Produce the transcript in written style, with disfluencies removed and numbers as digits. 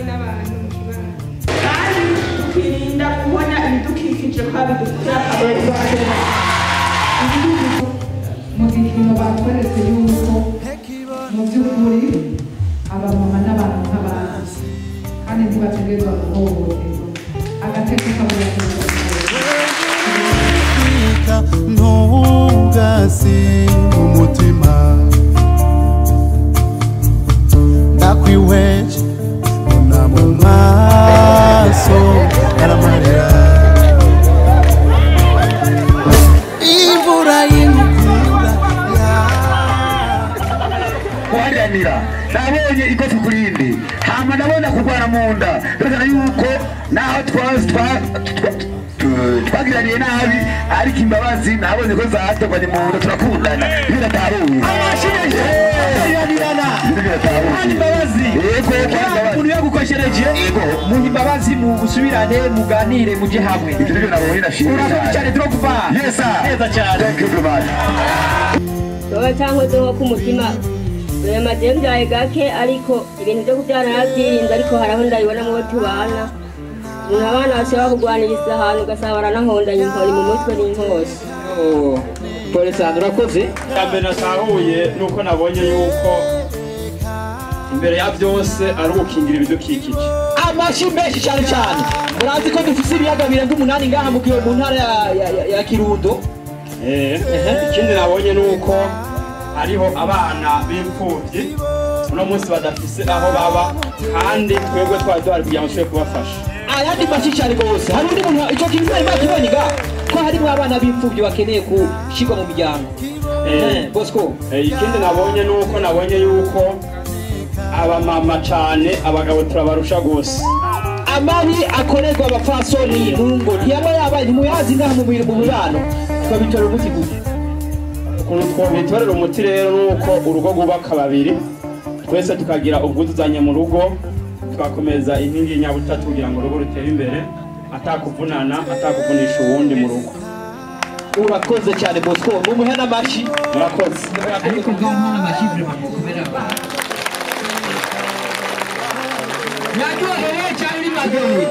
n'abantu mu kibano. Kandi tukirinda kubona ibidukikije ko bidufitiye akamaro. Mu gikino batweretse yuko mu by'ukuri abamama n'abantu nk'abandi kandi ntibategerezwa guhohoterwa, agateka kabo. Ntugasi umutima ndakwihweje, mbona mu maso aramarira imvura y'ingukura. Guharanira, nabonye ikofi ku rindi, hama ndabona kurwana mu nda, berekana yuko naho twagiraniye nabi, ariko imbabazi nabonye ko zatoganye mu nda, turakundana biratahuye. Guhana imbabazi. Yego. Umuntu yagukoshereje, muha imbabazi, musubirane, muganire, muje hamwe. Ibyo nibyo nabonye, nashimye. Urakoze cyane, Drogba. Yes sir. Neza cyane. Thank you very much. Wowe cyangwa nko ku mutima rema mbyaye gake, ariko ibintu byo kubyara narabyirinze, ariko haraho ndabibona mu bo tubana, umuntu abana bashobora kurwanira isahani, ugasanga baranahondanye inkoni mu mutwe n'inkoshi. Pole sana, urakoze. Mbere natahuye nuko nabonye yuko imbere ya byose ari ugukingira ibidukikije. Amashi menshi cyane cyane. Murazi ko dufise ibiyaga birenga 8 ngaha mu ntara ya Kirundo. Ikindi nabonye ni uko hariho abana b'imfubyi uno munsi badafise aho baba, kandi twebwe twari duhari kugira ngo dushobore kubafasha. Ayandi mashi cyane rwose. Hari undi muntu icyo kintu mwari mwakibonye ga ko harimo abana b'imfubyi bakeneye gushyirwa mu miryango? Bosco. Ikindi nabonye ni uko nabonye yuko abamama cane abagabo turabarusha gose. Amabi akorerwa abapfasoni mu ngo ntiyaba yabaye, ntimuyazi ngaha mu mubano, twabitorera umuti gute? Ukuntu twobitorera umuti rero ni uko urugo rwubaka babiri, twese tukagira ubwuzuzanye mu rugo, tugakomeza inkingi y'inyabutatu kugira ngo urugo rutere imbere, atakuvunana, atakuvunisha uwundi mu rugo. Urakoze cyane, Bosco, mumuhe n'amashi. Murakoze. Ariko bwa mwana amashyi vraiment mukomera. Naryohewe cyane, uri mwaryohewe.